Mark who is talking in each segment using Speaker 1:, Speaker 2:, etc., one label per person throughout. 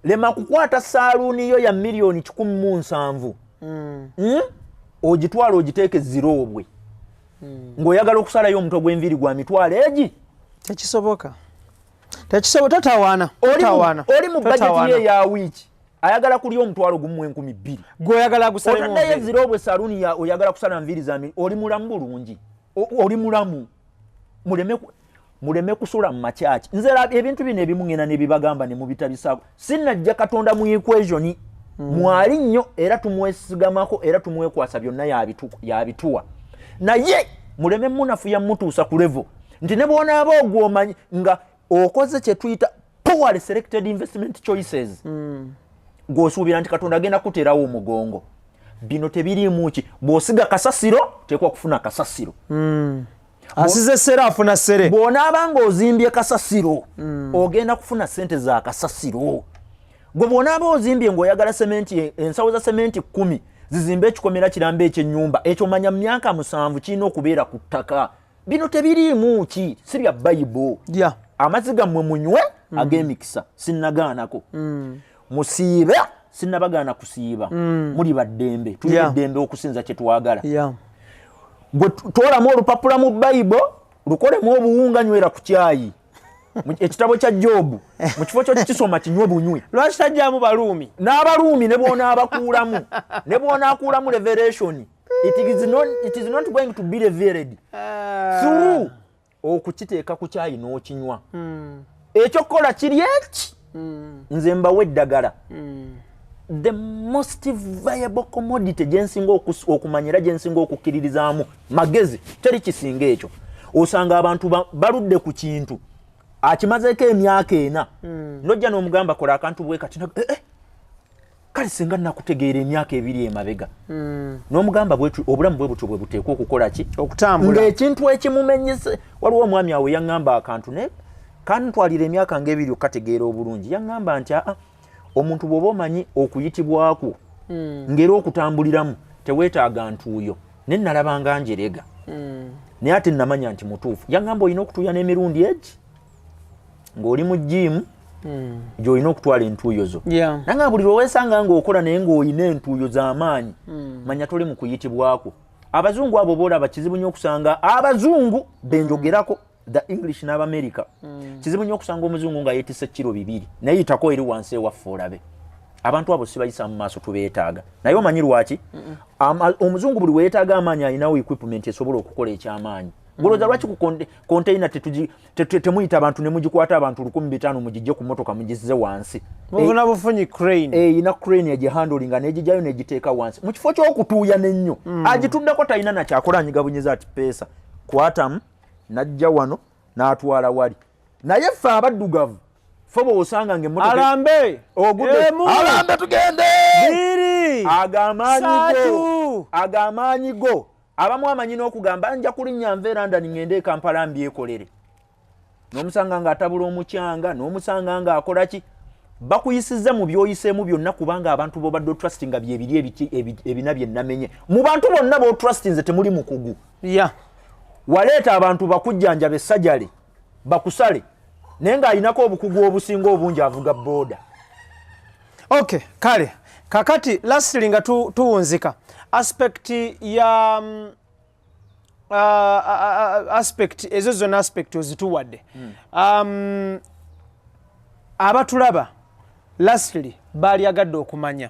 Speaker 1: Lema kukwata saaluuni yo ya miliyoni 170, Ogitwala ogiteeke ziroobwe ng'oyagala okusalayo omutwe gw'enviiri gwa mitwalo egi.
Speaker 2: Tekisoboka, tekisoboka, totawaana. Totawaana.
Speaker 1: Oli mu bajeti
Speaker 2: Totawaana.
Speaker 1: ye eya wiiki ayagala kulya 12,000.
Speaker 2: Gweoyagala agusalemu
Speaker 1: Otaddeyo
Speaker 2: nviiri.
Speaker 1: eziroobwe saluuni ya oyagala kusala nviiri za oli mulamu bulungi? Oli mulamu? Muleme kusula mu makyaki. Nze ebintu bino ebimu ngenda nebibagamba ne mubitabisaako. Sinnajja Katonda mu equation. Mwali nnyo era tumwesigamako era tumwekwasa byonna, yabituwa, naye muleme munafuya mutuusa ku level nti ne bwonaaba ogwomanyi nga okoze kye tuyita poorly selected investment choices, gw'osuubira nti Katonda agenda kuteerawo omugongo. Bino tebiriimu ki. Bw'osiga kasasiro, teekwa kufuna kasasiro.
Speaker 2: Asize sere, afuna sere.
Speaker 1: Bw'onaaba ng'ozimbye kasasiro, ogenda kufuna sente za kasasiro. Gwe bw'onaaba ozimbye ng'oyagala sementi, ensawo za sementi 10 zizimbe ekikomera kiramba ekyennyumba ekyo, manya mu myaka 7 kirina okubeera ku ttaka. Bino tebiriimu ki, si bya Bayibo. Amazzi gammwe munywe ag'emikisa, sinnagaanako. Musiibe, sinnabagaana kusiiba. Muli baddembe, tulina eddembe okusinza kye twagala. Gwe toolamu olupapula mu Bayibo, lukolemu obuwunga, nywera ku kyayi. Ekitabo kya Jobu, mu kifo kyokikisoma, kinywe bunywi.
Speaker 2: Lwaki tajjamu Baluumi?
Speaker 1: N'Abaluumi ne bwonaabakuulamu, ne bwonaakuulamu Revelation, it is not going to be revealed through okukiteeka ku kyayi n'okinywa. Ekyokukola kiri eki. Nze mbawa eddagala, the most viable commodity gyensinga okumanya era gyensinga okukkiririzaamu magezi, teri kisinga ekyo. Osanga abantu baludde ku kintu akimazeeko emyaka 4, nojja n'omugamba, "Kola akantu bwe kati." Eh, eh, kale singa nakutegeera emyaka 2 emabega. N'omugamba obulamu bwe butyo bwe buteekwa okukola ki?
Speaker 2: Okutambula.
Speaker 1: Ng'ekintu ekimumenyese. Waliwo omwami awo yaŋŋamba akantu naye kantwalira emyaka ng'ebiri okukategeera obulungi. Yaŋŋamba nti, "Aa, omuntu bw'oba omanyi okuyitibwakwo ng'era okutambuliramu, teweetaaga ntuuyo." Naye nalabanga njerega, naye ate namanya nti mutuufu. Yaŋŋamba olina okutuuya n'emirundi egi ng'oli mu gym gy'olina okutwala entuuyo zo. Nanga buli lweweesanga ng'okola naye ng'olina entuuyo z'amaanyi, manya toli mu kuyitibwakwo. Abazungu abo boolaba, kizibu nnyo okusanga abazungu benjogerako, the English n'Abamerika, kizibu nnyo okusanga omuzungu nga yeetisse kiro 2. Naye yitako eri wansi ewaffe olabe abantu abo, sibayisa mu maaso, tubeetaaga. Naye omanyi lwaki? Omuzungu buli weyeetaaga amaanyi, alinawo equipment esobola okukola ekyamaanyi. Golooza lwaki ku container temuyita abantu ne mugikwata abantu 1500, mugijje ku motoka mugizze wansi?
Speaker 2: Muvuna bufunyi crane.
Speaker 1: Eyina crane egihandlinga negijjayo negiteeka wansi mu kifo ky'okutuuya nennyo. Agituddeko talina nakyakola, anyiga ati peesa kwatamu najja wano n'atwala wali. Naye ffe abaddugavu, ffe bw'osanga ng'emmotoka
Speaker 2: Alambe.
Speaker 1: Ogudde.
Speaker 2: Emu.
Speaker 1: Alambe tugende.
Speaker 2: 2.
Speaker 1: Agamaanyi go.
Speaker 2: 3.
Speaker 1: Agamaanyi go abamu amanyi n'okugamba, "Nja kulinnya nva e London ŋŋende e Kampala mbyekolere." N'omusanga ng'atabula omukyanga, n'omusanga ng'akola ki. Bakuyisizza mu by'oyiseemu byonna, kubanga abantu b'obadde otrust nga byebiri ebiti ebina bye namenye mu bantu bonna b'otrust, nze temuli mukugu. Waleeta abantu bakujjanjaba essajale bakusale, naye ng'alinako obukugu obusinga obungi avuga booda.
Speaker 2: Okay, kale kakati lastly nga tuwunzika, aspect ya aspect ezo zonna, aspect ozituwadde. Abatulaba lastly baalyagadde okumanya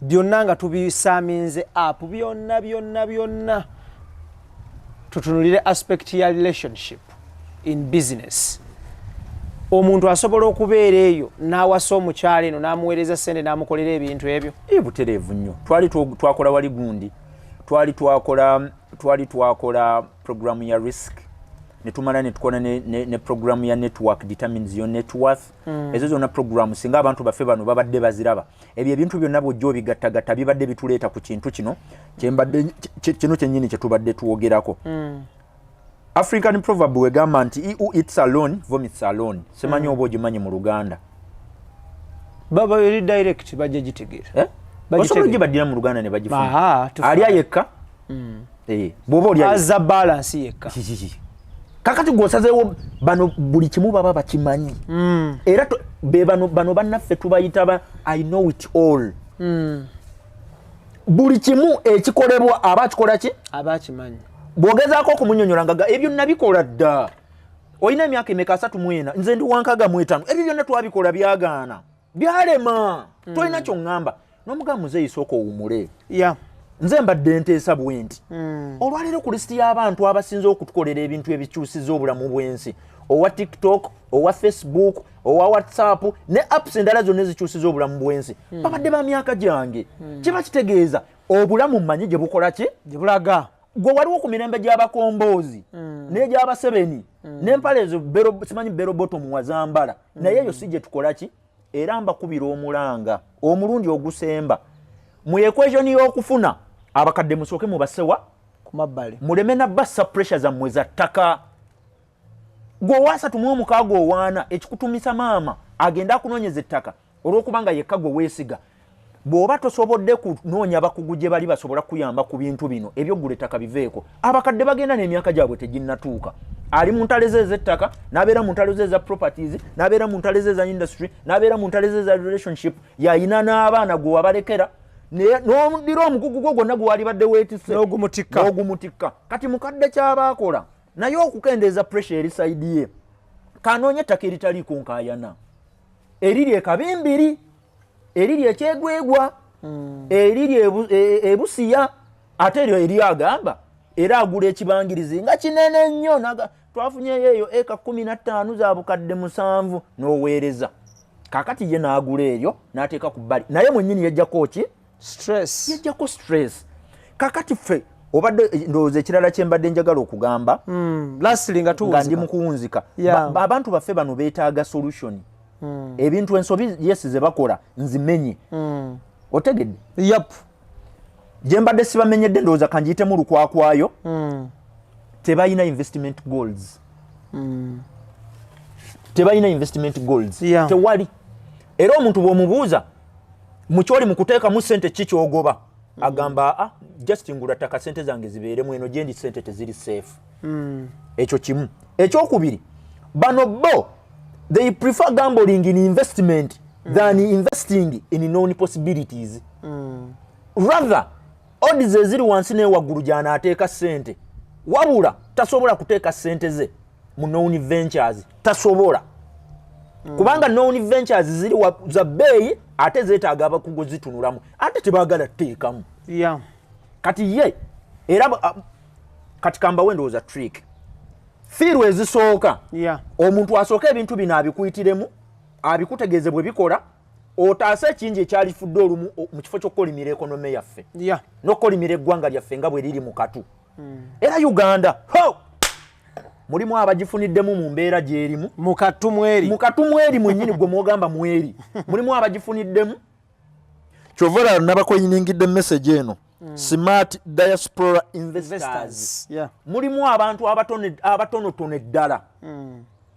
Speaker 2: byonna nga tubisumminze up byonna byonna byonna, tutunulire aspect ya relationship in business. Omuntu asobola okubeera eyo n'awasa omukyala eno, n'amuweereza sente, n'amukolera ebintu ebyo?
Speaker 1: Butereevu nnyo. Twali twakola wali gundi, twali twakola programu ya risk, netumala netukola ne programu ya network determines your net worth. Ezo zonna programu singa abantu baffe bano babadde baziraba, ebyo ebintu byonna bwojja obigattagatta bibadde bituleeta ku kintu kino kyembadde kino kyennyini kyetubadde twogerako. African proverb wegamba nti, "He who eats alone vomits alone." Simanyi oba ogimanyi mu Luganda.
Speaker 2: Baba eri direct bajja gitegeera.
Speaker 1: Eh? Osobola ogibaddira mu Luganda ne bagifuna. Alya yekka. Eh, bw'oba olya
Speaker 2: Aza balance yekka.
Speaker 1: Kiki? Kakati gwosazeewo bano buli kimu baba bakimanyi. Era be bano bannaffe tubayita ba "I know it all". Buli kimu ekikolebwa aba akikola ki?
Speaker 2: Aba akimanyi.
Speaker 1: Bw'ogezaako okumunyonyola nga ebyo nabikola dda, olina emyaka emeka? 34. Nze ndi wa 65. Ebyo byonna twabikola, byagaana, byalema, tolina kyoŋŋamba. N'omugamba, "Muzeeyi, sooka owumule. Nze mbadde nteesa bwe nti olwaleero ku lisiti y'abantu abasinze okutukolera ebintu ebikyusiza obulamu bw'ensi, owa TikTok, owa Facebook, owa WhatsApp ne apps endala zonna ezikyusiza obulamu bw'ensi, babadde ba myaka gyange. Kiba kitegeeza obulamu mmanyi gye bukola ki?
Speaker 2: Gye bulaga.
Speaker 1: Gwe waliwo ku mirembe gy'abakomboozi n'egy'abasebeni n'empale ezo simanyi bell bottom wazambala, naye eyo si gye tukola ki. Era mbakubira omulanga omulundi ogusemba mu equation y'okufuna, abakadde musooke mubasewa
Speaker 2: ku mabbali.
Speaker 1: Muleme nabassa pressure zammwe za ttaka. Gwe owa 36, owaana ekikutumisa maama agende akunoonyeza ettaka olw'okubanga yekka gwe weesiga. Bw'oba tosobodde kunoonya bakugu gye bali basobola kuyamba ku bintu bino ebyoggula ettaka, biveeko. Abakadde bagenda n'emyaka gyabwe teginnatuuka, ali mu ntale ze ez'ettaka, n'abeera mu ntale ze eza properties, n'abeera mu ntale ze eza industry, n'abeera mu ntale ze eza relationship yayina n'abaana gwe wabalekera, n'odira omugugu gwo gwonna gwe walibadde weetisse.
Speaker 2: N'ogumutikka.
Speaker 1: N'ogumutikka. Kati mukadde kyaba akola naye okukendeeza pressure eri side ye, kanoonye ettaka eritaliiko nkaayana, eriri ekabimbiri, eriri ekyegwegwa, eriri ebusiya, ate eryo eri agamba era agula ekibangirizi nga kinene nnyo. Twafunyeyo eyo eka 15 za 7,000 n'oweereza. Kakati ye n'agula eryo n'ateeka ku bbali, naye mwennyini yajjako ki?
Speaker 2: Stress.
Speaker 1: Yajjako stress. Kakati ffe obadde ndowooza ekirala kye mbadde njagala okugamba,
Speaker 2: Lastly, nga
Speaker 1: nga ndi
Speaker 2: tuwunzika.
Speaker 1: mu kuwunzika, abantu baffe bano beetaaga solution. Ebintu ensobi yes ze bakola nzimenye, otegedde?
Speaker 2: Yep.
Speaker 1: Gye mbadde sibamenyedde, ndowooza kanjiyitemu lukwakwayo, tebalina investment goals, tebalina investment goals. Tewali. Era omuntu bw'omubuuza mukyoli mu kuteekamu sente ki kyogoba, agamba, "Ah, just ngula ttaka, sente zange zibeeremu eno gyendi, sente teziri safe." Ekyo kimu. Ekyokubiri, bano bo they prefer gambling in investment than investing in known possibilities. Rather odds eziri wansi newaggulu gy'anaateeka sente, wabula tasobola kuteeka sente ze mu known ventures, tasobola, kubanga known ventures ziri za bbeeyi ate zeetaaga abakugu zitunulamu, ate tebaagala tuteekamu. Kati ye era kati kambawe ndowooza trick fiirwa ezisooka. Omuntu asooka ebintu bino abikuyitiremu, abikutegeeze bwe bikola, otaase ekingi ekyalifudde olumu mu kifo ky'okukolimira economy yaffe n'okukolimira eggwanga lyaffe nga bwe liri mu katu. Era Uganda ho mulimu abagifuniddemu mu mbeera gy'erimu.
Speaker 2: Mukatu mweri.
Speaker 1: Mu katu mweri mwennyini gwe mwogamba mweri, mulimu abagifuniddemu. Kyova olaba nabakoyiningidde message eno, smart diaspora investors.
Speaker 2: Investors.
Speaker 1: Mulimu abantu abatonotono eddala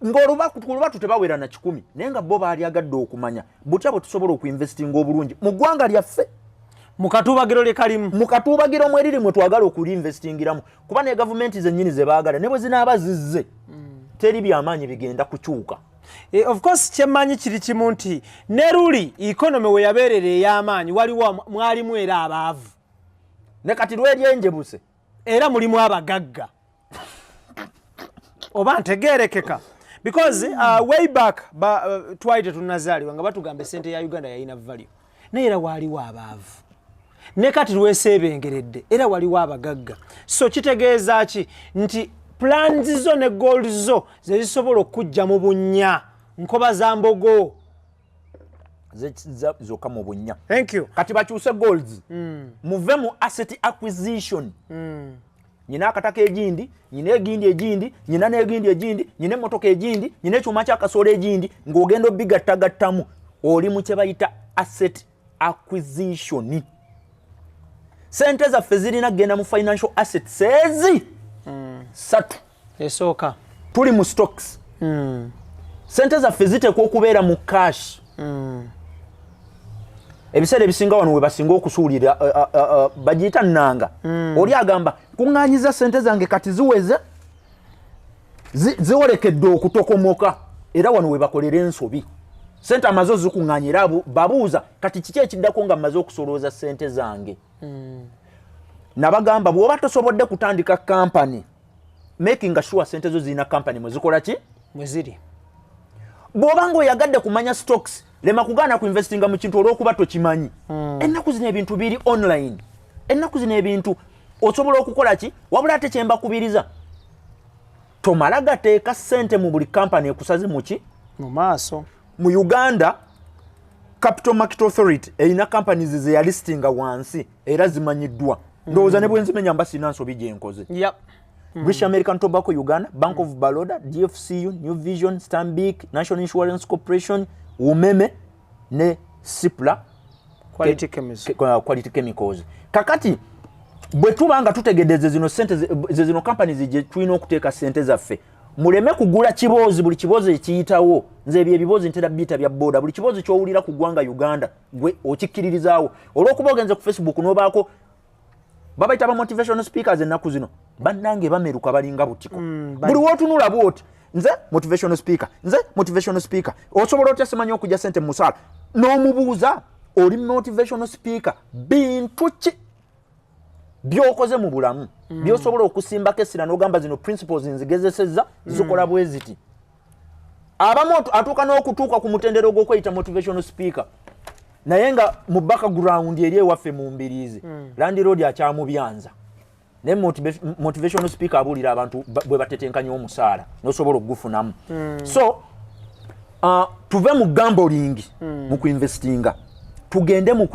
Speaker 1: ng'olubatu tebawera na 100, naye nga bo baalyagadde okumanya butya bwe tusobola okuinvestinga obulungi mu ggwanga lyaffe.
Speaker 2: Mu katuubagiro lye kalimu.
Speaker 1: Mu katuubagiro mweriri mwe twagala okuliinvestingiramu, kuba ne gavumenti zennyini ze baagala ne bwe zinaaba zizze, teri byamaanyi bigenda kukyuka.
Speaker 2: Of course, kyemmanyi kiri kimu nti ne luli economy we yabeerera ey'amaanyi, waliwo mwalimu era abaavu.
Speaker 1: Ne kati lweryenjebuse.
Speaker 2: Era mulimu abagagga, oba ntegeerekeka? Because way back twali tetunazaalibwa nga batugamba esente ya Uganda yalina value, naye era waaliwo abaavu. Ne kati lweseebengeredde era waliwo abagagga. So kitegeeza ki? Nti plans zo ne goals zo zezisobola okujja mu bunnya nkoba za mbogo.
Speaker 1: Zokka mu bunnya.
Speaker 2: Thank you.
Speaker 1: Kati bakyuse goals, muve mu asset acquisition. Nyina akataka egindi, nyina egindi egindi, nyina n'egindi egindi, nyina emmotoka egindi, nyina ekyuma kyakasolo egindi, ng'ogenda obigattagattamu, oli mu kye bayita asset acquisition. Sente zaffe zirina kugenda mu financial assets ezi satu.
Speaker 2: Esooka.
Speaker 1: Tuli mu stocks. Sente zaffe ziteekwa okubeera mu cash. Ebiseera ebisinga wano we basinga okusuulira, bagiyita nnanga. Oli agamba, "Kuŋŋaanyiza sente zange, kati ziweze, Ziwolekedde okutokomoka, era wano we bakolera ensobi. Sente amaze ozikuŋŋaanya, era babuuza kati kiki ekiddako nga mmaze okusolooza sente zange? Nabagamba, bw'oba tosobodde kutandika kampani, making sure sente zo zirina kampani mwe zikola ki?
Speaker 2: Mwe ziri.
Speaker 1: Bw'oba ng'oyagadde kumanya stocks, lema kugaana ku investinga mu kintu olw'okuba tokimanyi. Ennaku zino ebintu biri online, ennaku zino ebintu osobola okukola ki. Wabula ate kyembakubiriza, tomala gateeka ssente mu buli kampani ekusaze muki?
Speaker 2: Mu maaso.
Speaker 1: Mu Uganda, Capital Market Authority erina companies zeyalistinga wansi era zimanyiddwa. Ndowooza ne bwenzimenya mba sirina nsobi gyenkoze. British American Tobacco Uganda, Bank of Baroda, DFCU, New Vision, Stanbic, National Insurance Corporation, Umeme ne Cipla.
Speaker 2: Quality Chemicals.
Speaker 1: Quality Chemicals. Kakati bwe tuba nga tutegedde ze zino sente ze zino companies gye tulina okuteeka sente zaffe, muleme kugula kiboozi buli kiboozi ekiyitawo. Nze ebyo ebiboozi ntera biyita bya boda. Buli kiboozi ky'owulira ku ggwanga Uganda, gwe okikkiririzaawo olw'okuba ogenze ku Facebook n'obaako babayita ba motivational speakers. Ennaku zino bannange bameruka balinga butiko. Buli wootunula bwoti, "Nze motivational speaker, nze motivational speaker." Osobola otya simanyi okujja sente mu musaala n'omubuuza, "Oli motivational speaker, bintu ki byokoze mu bulamu byosobola okusimbako essira n'ogamba zino principles nzigezesezza, zikola bwe ziti?" Abamu atuuka n'okutuuka ku mutendera ogw'okweyita motivational speaker, naye nga mu background eri ewaffe mu mbiriizi landlord akyamubyanza. Naye motivational speaker abuulira abantu bwe batetenkanya omusaala n'osobola okugufunamu. So tuve mu gambling mu kuinvestinga, tugende mu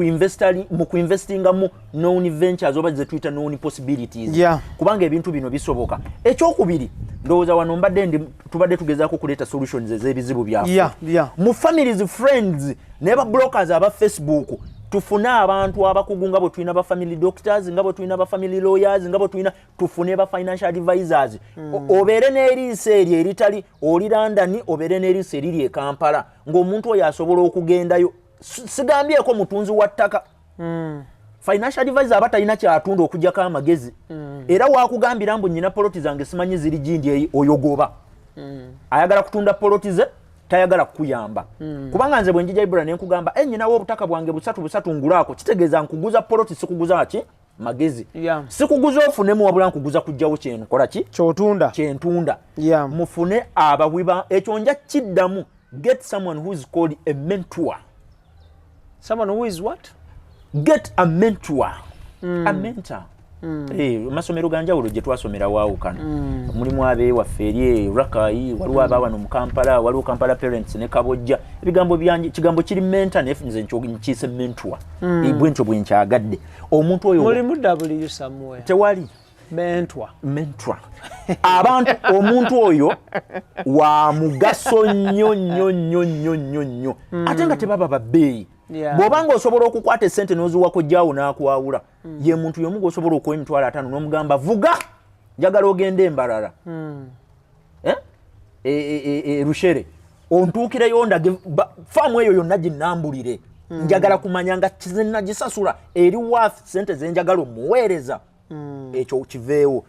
Speaker 1: kuinvestinga mu known ventures oba ze tuyita known possibilities, kubanga ebintu bino bisoboka. Ekyokubiri, ndowooza wano mbadde ndi tubadde tugezaako okuleeta solutions ez'ebizibu byaffe mu families, friends ne ba brokers aba Facebook. Tufune abantu abakugu, nga bwe tulina ba family doctors, nga bwe tulina ba family lawyers, nga bwe tulina, tufune ba financial advisors. Obeere n'eriiso eryo eritali oli London, obeere n'eriiso eriri e Kampala, ng'omuntu oyo asobola okugendayo. Sigambyeko mutunzi wa ttaka. Financial advisor aba talina kyatunda okugjako amagezi, era wakugambira mbu nyina poloti zange simanyi ziri gindi eyi, oyogoba. Ayagala kutunda poloti ze, tayagala kukuyamba. Kubanga nze bwe njija Ibula ne nkugamba, "E, nyinawo obutaka bwange busatu busatu, ngulaako," kitegeeza nkuguza poloti, sikuguza ki? Magezi. Sikuguza ofunemu, wabula nkuguza kujjawo kyenkola ki?
Speaker 2: Kyotunda.
Speaker 1: Kyentunda. Mufune abawiba. Ekyo nja kiddamu: get someone who is called a mentor.
Speaker 2: Someone who is what?
Speaker 1: Get a mentor, a mentor. Eh, amasomero ga njawulo gye twasomera waawukana. Mulimu abeewaffe eri e Rakayi, waliwo abawano mu Kampala, waliwo Kampala Parents ne Kabojja. Ebigambo byanje, kigambo kiri mentor, naye nze nkiise mentor. Eh, bwe ntyo bwe nkyagadde omuntu oyo.
Speaker 2: Mulimu W somewhere.
Speaker 1: Tewali.
Speaker 2: Mentor.
Speaker 1: Mentor. Abantu, omuntu oyo wa mugaso nnyo nnyo nnyo nnyo nnyo nnyo, ate nga tebaba babbeeyi. Bw'obanga osobola okukwata esente n'oziwako jjaawo n'akwawula, ye muntu y'omu gw'osobola okuwa 50,000 n'omugamba, "Vuga, njagala ogende Embalala." Eh? E, Rushere ontuukireyo, ndage faamu eyo yonna ginnambulire. Njagala kumanya nga kizenagisasula eri worth sente zenjagala omuweereza. Ekyo kiveewo.